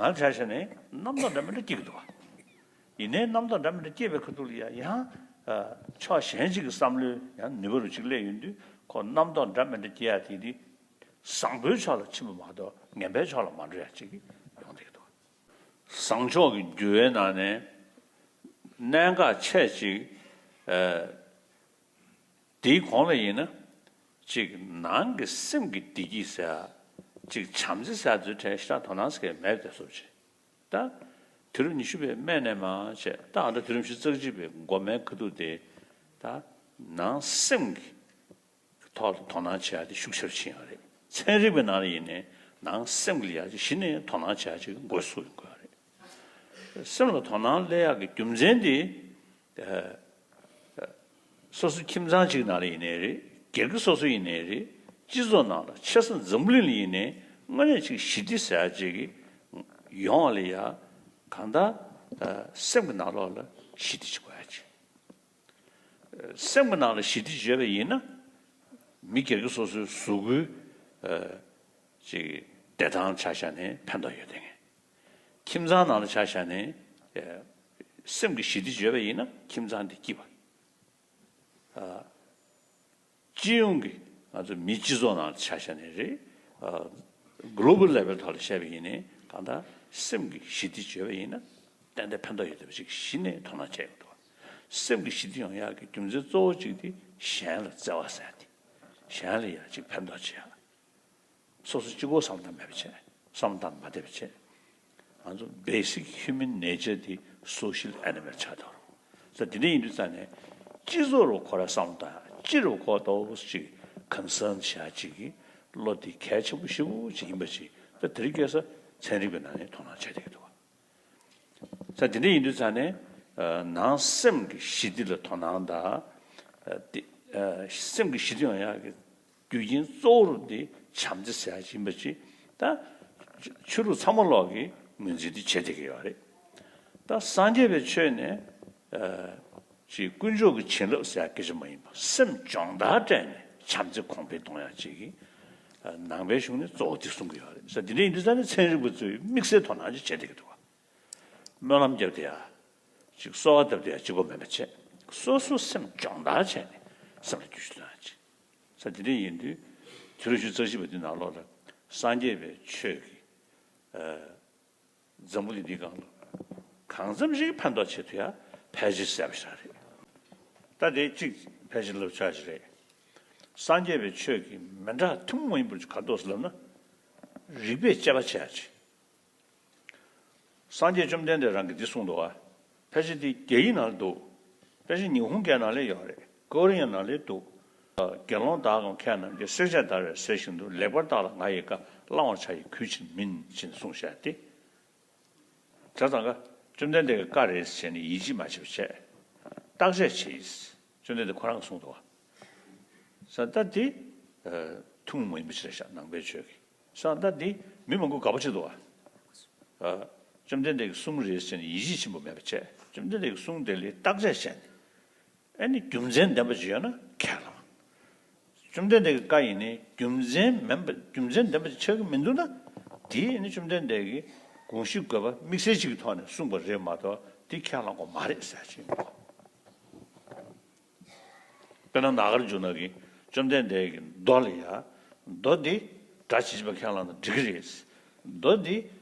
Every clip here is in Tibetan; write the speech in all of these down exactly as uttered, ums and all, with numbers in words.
ང་ཆ་བཞག་ནས་རྣམ་རྟོག་འདྲ་མི་འདྲ་སྐྱེ་གི་འདུག་བ། ཡིན་ནའི་རྣམ་རྟོག་འདྲ་མི་འདྲ་སྐྱེས་པའི་ཁ་ཐུག་ལ་ཡང་ཡང་ཕྱོགས་གཞན་གཅིག་གི་བསམ་བློའི་ཡང་ནུས་པ་རུ་གཅིག་སླེབས་ཡོང་དུས་ཁོ་རྣམ་རྟོག་འདྲ་མི་འདྲ་སྐྱེ་ཡ་དེ་དེ་བཟང་པོའི་ཕྱོགས་ལ་ཕྱིན་པ་མ་གཏོགས་ངན་པའི་ཕྱོགས་ལ་མ་འགྲོ་ཡ་གཅིག་ཡོང་བསྡད་ཀྱི་འདུག་བཟང་ཕྱོགས་ཀྱི་འགྱུར་བའི་ནང་ནས་གནད་འགག་ཆེ་གཅིག་ཨ། དེའི་གོང་ལ་ཡིན་ན། གཅིག་ནང་གི་སེམས་ཀྱི་བདེ་སྐྱིད་ཟེར་ཡ། གཅིག་བྱམས་བརྩེ་ཟེར་ཡ་ཚོའི་གྲས་ཞེ་དྲག་དོ་སྣང་ཟེར་མཁན་མེད་པའི་བཟོ་ཅིག་ད་དུས་རབས་ཉི་ཤུ་པའི་སྨད་ནས་མར་བྱས་ད་ཨ་ད་དུས་རབས་ཉི་ཤུ་རྩ་གཅིག་པའི་འགོ་མའི་ཁ་ཐུག་དེ། ད་ནང་སེམས་ཀྱི་ཐོག་ལ་དོ་སྣང་བྱེད་ཡ་དེ་ཤུགས་ཆེར་ཕྱིན་ཡོད་རེད། ཚན་རིག་པའི་ནང་ལ་ཡིན་ནའི་ནང་སེམས་ཀྱི་ལ་ཡ་ཅིག་གཞི་ནས་དོ་སྣང་བྱེད་ཡ་ཅིག་འགོ་ཚུགས་ཡོང་གི་ཡོད་རེད། སེམས་ལ་དོ་སྣང་སླེབས་ཡག་གི་རྒྱུ་མཚན་དེ། ཨ། སོ་སོ་ཁྱིམ་ཚང་གཅིག་ནང་ལ་ཡིན་ནའི་རེད། སྒེར་གྱི་སོ་སོ་ཡིན་ནའི་རེད། སྤྱི་ཚོགས་ནང་ལ་ཆེ་ས་འཛམ་བུ་གླིང་ལ་ཡིན་ནའི་དངོས་གནས་ཅིག་ཞི་བདེ་ཟེར་ཡ་ཅིག་གི་ཡོང་བ་ལ་ཡ། གང་ལྟར་ཨ། སེམས་ཀྱི་ནང་ལོགས་ལ་ཞི་བདེ་ཅིག་དགོས་ཡ་ཅིག་སེམས་ཀྱི་ནང་ལ་ཞི་བདེ་ཡོད་པ་ཡིན་ན། མི་སྒེར་གྱི་སོ་སོའི་གཟུགས་པོའི་ཨ། ཅིག་བདེ་ཐང་ཆ་བཞག་ནས་ཕན་ཐོགས་ཡོད་དེ། ཁྱིམ་ཚང་ནང་ལ་ཆ་བཞག་ནས་ཨ། སེམས་ཀྱི་ཞི་བདེ་ཡོད་པ་ཡིན་ན་ཁྱིམ་ཚང་དེ་སྐྱིད་པ། ཨ། སྤྱི་ཡོངས་ཀྱི་ང་ཚོ་མིའི་སྤྱི་ཚོགས་ནང་ལ་ཆ་བཞག་ནས་རེད། ཨ། གྷོ་ལོ་བལ་ལེ་བལ་ཐོག་ལ་བཤད་པ་ཡིན་ནའི་གང་ལྟར་སེམས་ཀྱི་ཞི་བདེ་ཡོད་པ་ཡིན་ན་ཏན་ཏན་ཕན་ཐོགས་ཡོད་བསྡད་པ་ཅིག་གཞི་ནས་དོ་སྣང་བྱེད་དགོས་འདུག་སེམས་ཀྱི་ཞི་བདེ་ཡོང་ཡག་གི་རྒྱུ་མཚན་གཙོ་བོ་གཅིག་དེ་གཞན་ལ་བརྩེ་བ་ཟེར་ཡ་དེ། གཞན་ལ་ཡ་ཅིག་ཕན་ཐོགས་བྱེད་ཡ། སོ་སོ་གཅིག་པོ་བསམ་བློ་བཏང་མེད་པ་བྱས། བསམ་བློ་བཏང་མ་བསྡད་པ་བྱས། ང་ཚོ་basic human nature དེ་social animal ཆགས་འདུག་ས་དེ་འདྲ་ཡིན་དུས་ཙང་ནས་སྤྱི་ཚོགས་རུ་ཁོ་ར་བསམ་བློ་བཏང་ཡ་སྤྱི་རུ་ཁོ་ཏོག་ཙམ་ཅིག་concern བྱེད་ཡ་ཅིག་གི་བློ་དེ་གལ་ཆེན་པོ་ཞེ་པོ་ཅིག་ཡིན་པ་ཅིག་ད་དེ་རིང་ཁ་སང་ཚན་རིག་པའི་ནང་ནས་དོ་སྣང་བྱས་བསྡད་ཀྱི་འདུག་ས་དེ་འདྲ་ཡིན་དུས་ཙང་ནས་ཨ། ནང་སེམས་ཀྱི་ཞི་བདེ་ལ་དོ་སྣང་དང་། ཨ། དེ་ཨ། སེམས་ཀྱི་ཞི་བདེ་ཡོང་ཡག་གི་རྒྱུ་རྐྱེན་གཙོ་བོ་རུ་འདི་བྱམས་བརྩེ་ཟེར་ཡ་ཡིན་པ་ཅིག་ད་ཆོས་ལུགས་ཚང་མ་ལོག་གི་ངོས་འཛིན་འདི་བྱེད་བསྡད་ཀྱི་ཡོད་རེད། ད་སངས་རྒྱས་པའི་ཆོས་ནས་ཨ། ཅིག་དཀོན་མཆོག་གི་བྱིན་རླབས་ཟེར་ཡ་སྐད་ཆ་མ་ཡིན་པ་སེམས་སྦྱོང་བརྡར་སྤྲད་ནས་བྱམས་བརྩེ་གོང་འཕེལ་གཏོང་ཡ་ཅིག་གི་ཨ། ནང་པའི་གཞུང་ནས་གཙོ་བོ་འདི་གསུང་གི་ཡོད་རེད། ས་འདི་འདྲ་ཡིན་དུས་ཙང་ནས་ཚན་རིག་པ་ཚོས་དམིགས་བསལ་དོ་སྣང་ཅིག་བྱེད་བསྡད་ཀྱི་འདུག་བ། སྨོན་ལམ་བརྒྱབ་བསྡད་ཡ། ཅིག་གསོལ་བ་བཏབ་བསྡད་ཡ་གཅིག་པོ་མེད་པ་བྱས། སོ་སོ་སེམས་སྦྱོང་བརྡར་བྱས་ནས་སེམས་ལ་འགྱུར་བཅོས་གཏོང་ཡ་ཅིག་ས་དེ་འདྲ་ཡིན་དུས་དུས་རབས་ཉི་ཤུ་རྩ་བཞི་པ་འདི་ནང་ལོགས་ལ་སངས་རྒྱས་པའི་ཆོས་ཀྱི་ཨ། འཛམ་བུ་གླིང་འདིའི་སྒང་ལ་གང་འཚམ་ཞིག་ཕན་ཐོགས་བྱེད་ཐུབ་ཡ་ཕལ་ཆེར་ཟད་པ་ཞིག་རེད། ད་དེ་གཅིག་ཕལ་ཆེར་ལབ་ཆོག་ཞིག་རེད། སངས་རྒྱས་པའི་ཆོས་ཀྱི་མི་འདྲ་ཐུན་མོང་མ་ཡིན་པ་ཅིག་ག་རེ་འདུག་ཟེར་ལབ་ན། རིགས་པས་དཔྱད་པ་བྱེད་ཡ་ཅིག་སངས་རྒྱས་བཅོམ་ལྡན་འདས་རང་གིས་འདི་གསུངས་འདུག་བ། ཕལ་ཆེར་འདི་རྒྱ་ཡིག་ནང་ལ་འདུག་ཕལ་ཆེར་ཉི་ཧོང་སྐད་ནང་ལ་ཡོད་རེད། ཀོ་རི་ཡ་ནང་ལ་འདུག་དགེ་སློང་དག་གམ་མཁས་རྣམས་ཀྱིས། བསྲེག་བཅད་བརྡར་བས་ཟད་ཞིང་དུ། ལེགས་པར་བརྟགས་ལ་ང་ཡི་བཀའ། བླང་བར་བྱ་ཡི་གུས་ཕྱིར་མིན། ཅེས་གསུངས་བཞག་སྟེ། བྱས་ཙང་ཀ་བཅོམ་ལྡན་འདས་ཀྱི་བཀའ་རེད་ཟེར་ནས་ཡིད་ཆེས་མ་བྱེད་པ་བྱས། བརྟག་དཔྱད་བྱེད། བཅོམ་ལྡན་འདས་ཁོ་རང་གིས་གསུངས་འདུག་བ། ས་ད་འདི་ཐུན་མོང་མ་ཡིན་པ་ཞིག་རེད་ཤག་ནང་པའི་ཆོས་ཀྱི། ས་ད་འདི་མི་མང་པོ་དགའ་པོ་བྱེད་འདུག་བ། བཅོམ་ལྡན་འདས་ཀྱི་གསུང་རེད་ཟེར་ནས་ཡིད་ཆེས་ཆེན་པོ་མེད་པ་བྱས། བཅོམ་ལྡན་འདས་ཀྱི་གསུང་དེ་ལ་བརྟག་དཔྱད་བྱས་ནས། ཨ་ནི་རྒྱུ་མཚན་ལྡན་པ་ཅིག་ཡོད་ན་ཁས་བླངས། བཅོམ་ལྡན་འདས་ཀྱི་བཀའ་ཡིན་ནའི་རྒྱུ་མཚན་མིན་པ་རྒྱུ་མཚན་ལྡན་པ་ཅིག་ཆགས་ཀྱི་མི་འདུག་ན། དེ་ཨ་ནི་བཅོམ་ལྡན་འདས་ཀྱི་དགོངས་གཞི་དགོས་པ་དམིགས་བསལ་ཅིག་གི་ཐོག་ནས་གསུངས་པ་རེད་མ་གཏོགས་དེ་ཁས་བླངས་དགོས་མ་རེད་ཟེར་ཅིག་དཔེར་ན་ནཱ་གཱརྫུ་ན་གིས་བཅོམ་ལྡན་འདས་ཀྱི་མདོ་ལ་ཡ། མདོ་འདི་སྒྲ་ཇི་བཞིན་པ་ཁས་བླངས་ན་འགྲིག་གི་རེད། མདོ་འདི་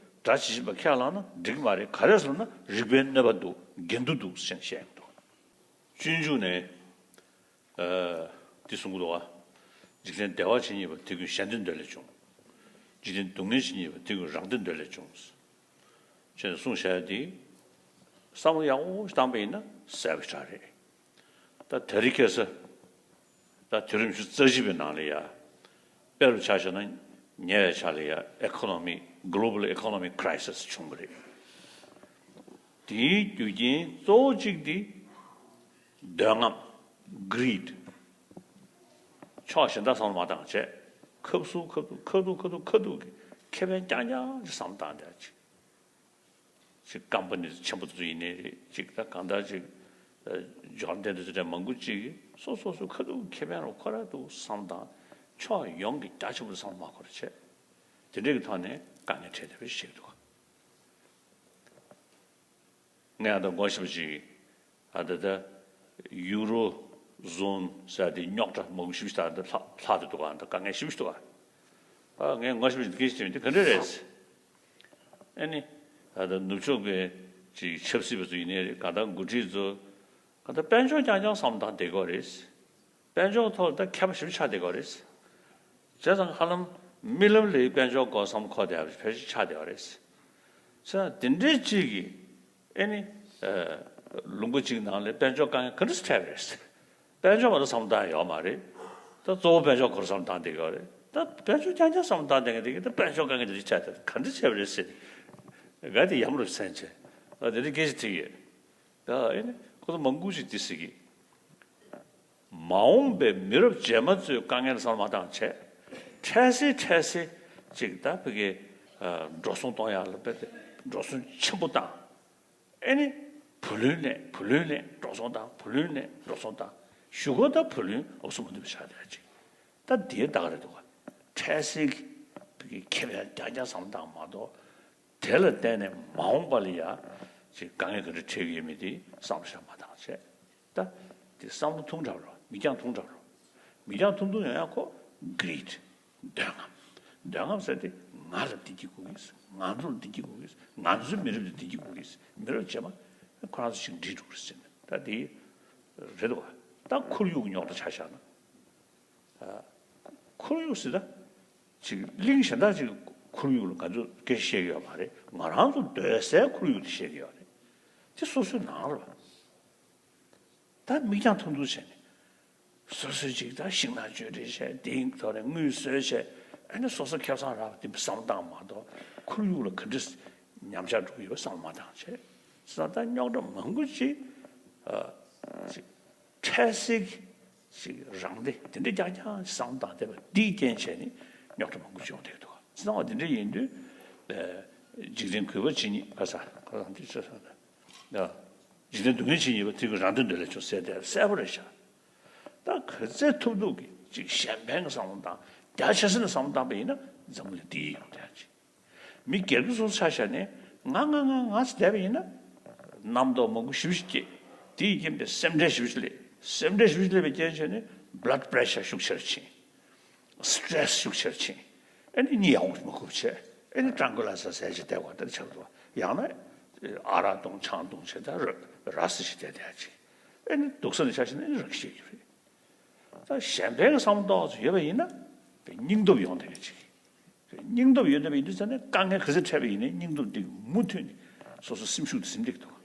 སྒྲ་ཇི་བཞིན་པ་ཁས་བླངས་ན་འགྲིག་གི་མ་རེད། ག་རེ་ཟེར་ན་རིགས་པའི་གནོད་པ་འདུག་འགལ་འདུ་འདུག་ཟེར་བཤད་ཀྱི་འདུག་སྤྱོད་འཇུག་ནས། ཨ། འདི་གསུང་གི་འདུག་བ། འཇིག་རྟེན་བདེ་བ་ཇི་སྙེད་པ། དེ་ཀུན་གཞན་དོན་འདོད་ལས་བྱུང་། འཇིག་རྟེན་སྡུག་བསྔལ་ཇི་སྙེད་པ། དེ་ཀུན་རང་དོན་འདོད་ལས་བྱུང་། ཅེས་གསུངས་བཞག་ཡ་འདི། བསམ་བློ་ཡག་པོ་ཞིག་བཏང་པ་ཡིན་ན་ཟད་པ་ཞིག་རེད། ད་དེ་རིང་ཁ་སང་། ད་དུས་རབས་ཉི་ཤུ་རྩ་གཅིག་པའི་ནང་ལ་ཡ། དཔེ་རུ་ཆ་བཞག་ན་ཉེ་བའི་ཆར་ལ་ཡ་economic global economic crisis བྱུང་བ་རེད། དེའི་རྒྱུ་རྐྱེན་གཙོ་བོ་གཅིག་དེ་འདོད་རྔམ། greed། ཕྱོགས་གཞན་དག་བསམ་བློ་མ་བཏང་བྱས། ཁབ་སུ་ཁ་ཐུག་ཁ་ཐུག་ཁ་ཐུག་ཁ་ཐུག་གི་ཁེ་ཕན་རྐྱང་རྐྱང་ཅིག་བསམ་བློ་བཏང་བསྡད་ཅིག་ཅིག་ཀམ་པ་ནི་ཆེན་པོ་དེ་ཚོ་ཡིན་ནའི་རེད། ཅིག་ད་གང་ལྟར་ཅིག་ཨ། འབྱོར་ལྡན་དེ་ཚོ་གྲས་མང་པོ་ཅིག་གིས་སོ་སོ་སོ་ཁ་ཐུག་ཁེ་ཕན་རུ་ཁོ་ར་འདུག་བསམ་བློ་བཏང་། ཕྱོགས་ཡོངས་ཀྱི་རྒྱ་ཆེན་པོ་བསམ་བློ་མ་འཁོར་བྱས། དེ་འདྲའི་གི་ཐོག་ནས་དཀའ་ངལ་འཕྲད་བསྡད་པ་ཞིག་འདུག་ངས་ཨ་ད་ངོ་ཤེས་པ་ཅིག་ཨ་ད་ད་ཡུ་རོ་ཛོན་ཟེར་དེ་རྙོག་དྲ་མང་པོ་ཞེ་པོ་ཅིག་ད་ལྷག་ལྷག་དེ་འདུག་ཨ་ད་དཀའ་ངལ་ཞེ་པོ་ཅིག་འདུག་ཨ་ངས་ངོ་ཤེས་པ་ཅིག་སྐད་ཆ་དྲིས་པ་དེ་ག་འདྲ་རེད། ཨ་ནི་ཨ་ད་ནུབ་ཕྱོགས་ཀྱི་ཅིག་ཆབ་སྲིད་པ་ཚོ་ཡིན་ནའི་རེད། གང་ལྟར་འགོ་ཁྲིད་ཚོ་གང་ལྟར་དཔལ་འབྱོར་རྐྱང་རྐྱང་བསམ་བློ་བཏང་བསྡད་དགོས་རེད། དཔལ་འབྱོར་ཐོག་ལ་ད་མཁས་པ་ཞེ་པོ་ཆགས་བསྡད་ཡོད་རེད། བྱས་ཙང་ཧ་ལམ་རྨི་ལམ་ལ་དཔལ་འབྱོར་སྐོར་བསམ་འཁོར་བསྡད་པ་ཕལ་ཆེར་ཆགས་བསྡད་ཡོད་རེད། བྱས་ཙང་དེ་འདྲའི་གཅིག་གིས་ཨེ་ནི་ལུང་པ་གཅིག་ནང་ལ་དཔལ་འབྱོར་དཀའ་ངལ་ག་འདྲ་སེ་འཕྲད་པ་རེད། དཔལ་འབྱོར་མ་གཏོགས་བསམ་བློ་བཏང་ཡ་ཡོད་མ་རེད། ད་གཙོ་བོ་དཔལ་འབྱོར་སྐོར་བསམ་བློ་བཏང་བསྡད་ཡོད་རེད། ད་དཔལ་འབྱོར་རྐྱང་རྐྱང་བསམ་བློ་བཏང་བསྡད་མཁན་དེ་གིས་ད་དཔལ་འབྱོར་དཀའ་ངལ་དེ་འདྲ་ཆགས་ད་ག་འདྲ་བྱས་པ་རེད་ཟེར་ཏེ་ག་དེ་ཡམ་རུ་སེམས་བྱས་ད་དེ་འདྲ་སྐད་ཆ་དྲིས་ཡོད། ད་ཨེ་ནི་ཁོ་ཚོ་མང་པོ་ཞིག་འདི་ཟེར་གི། མ་འོངས་པའི་མི་རབས་རྗེས་མ་ཚོའི་དཀའ་ངལ་བསམ་བློ་མ་བཏང་བྱས། འཕྲལ་སེལ་འཕྲལ་སེལ་ཅིག་ད་ཕ་གི་ཨ་འགྲོ་སོང་གཏོང་ཡག་ལ་དཔེ་དེ་འགྲོ་སོང་ཆེན་པོ་བཏང་། ཨེ་ནི་བུ་ལོན་ནས་བུ་ལོན་ནས་འགྲོ་སོང་བཏང་། བུ་ལོན་ནས་འགྲོ་སོང་བཏང་། གཞུག་གུ་ད་བུ་ལོན་འུ་ཚོ་མ་ཐུབ་པ་ཆགས་བསྡད་ཅིག་ད་དེའི་ད་ག་རེད་འདུག་ག་འཕྲལ་སེལ་གྱི་ཕ་གི་ཁེ་ཕན་རྐྱང་རྐྱང་བསམ་བློ་བཏང་མ་གཏོགས། དེ་ལ་བརྟེན་ནས་མ་འོངས་པ་ལ་ཡ་ཅིག་དཀའ་ངལ་ག་འདྲ་འཕྲད་ཀྱི་ཡོད་མེད་དེ་བསམ་བློ་ཞིག་མ་བཏང་བྱས། ད་དེ་བསམ་བློ་ཐུང་དྲགས་རོ། མིག་རྒྱང་ཐུང་དྲགས་རོ། མིག་རྒྱང་ཐུང་ཐུང་ཡོང་ཡ་ཁོ་greed། འདོད་རྔམ། འདོད་རྔམ་ཟེར་དེ་ང་ལ་བདེ་སྐྱིད་དགོས་ཀྱི། ང་ཚོ་ལ་བདེ་སྐྱིད་དགོས་ཀྱི། ང་ཚོའི་མི་རབས་ལ་བདེ་སྐྱིད་དགོས་ཀྱི། མི་རབས་རྗེས་མ་ཁོ་རང་ཚོ་ཞིག་འགྲིག་འགྲོ་གི་རེད་ཟེར་ནས་ད་དེ་རེད་འདུག་ད་ཁོར་ཡུག་རྙོག་དྲ་ཆ་བཞག་ན། ཁོར་ཡུག་ཟེར་ད། ཅིག་གླིང་གཞན་དག་ཅིག་ཁོར་ཡུག་ལ་ང་ཚོས་སྐད་ཆ་བཤད་ཀྱི་ཡོད་མ་རེད། ང་རང་ཚོ་སྡོད་སའི་ཁོར་ཡུག་དེ་བཤད་ཀྱི་ཡོད་རེད། དེ་སོ་སོའི་ནང་རེད་བ། ད་མིག་རྒྱང་ཐུང་ཐུང་བྱས་ནས། སོ་སོས་ཅིག་ད་ཤིང་ནགས་གཅོད་འབྲེག་བྱས། དེའི་ཐོག་ནས་དངུལ་བཟོས་བྱས། ཨ་ནི་སོ་སོ་ཁེ་བཟང་རག་པ་དེ་བསམ་བློ་བཏང་མ་གཏོགས། ཁོར་ཡུག་ལ་ག་འདྲ་ཉམས་ཆག་འགྲོ་གི་ཡོད་བསམ་བློ་མ་བཏང་བྱས། བྱས་ཙང་ད་རྙོག་དྲ་མང་པོ་ཅིག་ཨ་ཅིག་འཕྲལ་སེལ་གྱི་ཅིག་རང་བདེ་དེ་འདྲ་རྐྱང་རྐྱང་བསམ་བློ་བཏང་བསྡད་པ་འདིའི་རྐྱེན་བྱས་ནས་རྙོག་དྲ་མང་པོ་བྱུང་བསྡད་འདུག་བྱས་ཙང་བ་དེ་འདྲ་ཡིན་དུས་ཨ་འཇིག་རྟེན་གུས་པ་ཇི་སྙེད་ཁ་ས་ཁ་སང་དེ་ཆ་ས་ན་འཇིག་རྟེན་སྡུག་བསྔལ་ཇི་སྙེད་པ། དེ་ཀུན་རང་དོན་འདོད་ལས་བྱུང་ཟེར་དེ་གསལ་པོ་རེད་ཤག་ད་ག་ཚད་ཐུབ་ཐུབ་ཀྱིས་ཅིག་གཞན་ཕན་གྱི་བསམ་བློ་བཏང་། རྒྱ་ཆེ་ས་ནས་བསམ་བློ་བཏང་པ་ཡིན་ན་འཛམ་བུ་གླིང་བདེ་ཡོང་བསྡད་ཅིག་མི་སྒེར་གྱི་སོ་སོ་ཆ་བཞག་ནས་ང་ང་ང་ང་ཟེར་བསྡད་པ་ཡིན་ན། རྣམ་རྟོག་མང་པོ་ཞེ་པོ་ཞིག་སྐྱེ། དེའི་རྐྱེན་པས་སེམས་ཁྲལ་ཞེ་པོ་ཞིག་སླེབས། སེམས་ཁྲལ་ཞེ་པོ་ཞིག་སླེབས་པའི་རྐྱེན་བྱས་ནས་blood pressure ཤུགས་ཆེ་རུ་ཕྱིན། stress ཤུགས་ཆེ་རུ་ཕྱིན། ཨ་ནི་གཉིད་ཡག་པོ་མ་ཁུག་བྱས། ཨ་ནི་tranquilizer ཟས་བྱས་བསྡད་པ་ལྟར་ཆགས་འདུག་ཡང་ན་ཨ་རག་བཏུང་ཆང་བཏུང་བྱས་ད་ར་ར་སི་ཞིག་བསྡད་བསྡད་ཅིག་ཨ་ནི་སྡུག་ས་ནས་ཆ་བཞག་ན་ཨ་ནི་རང་ཤེས་ཀྱི་རེད། ད་གཞན་ཕན་གྱི་བསམ་བློ་ཏོག་ཙམ་ཡོད་པ་ཡིན་ན་སྙིང་སྟོབས་ཡོང་བསྡད་ཀྱི་ཅིག་སྙིང་སྟོབས་ཡོད་བསྡད་པ་ཡིན་དུས་ཙང་ནས་དཀའ་ངལ་ག་ཚོད་འཕྲད་པ་ཡིན་ནའི་སྙིང་སྟོབས་འདི་མུ་མཐུད་ནས་སོ་སོ་སེམས་ཤུགས་དེ་ཟིན་བསྡད་ཀྱི་འདུག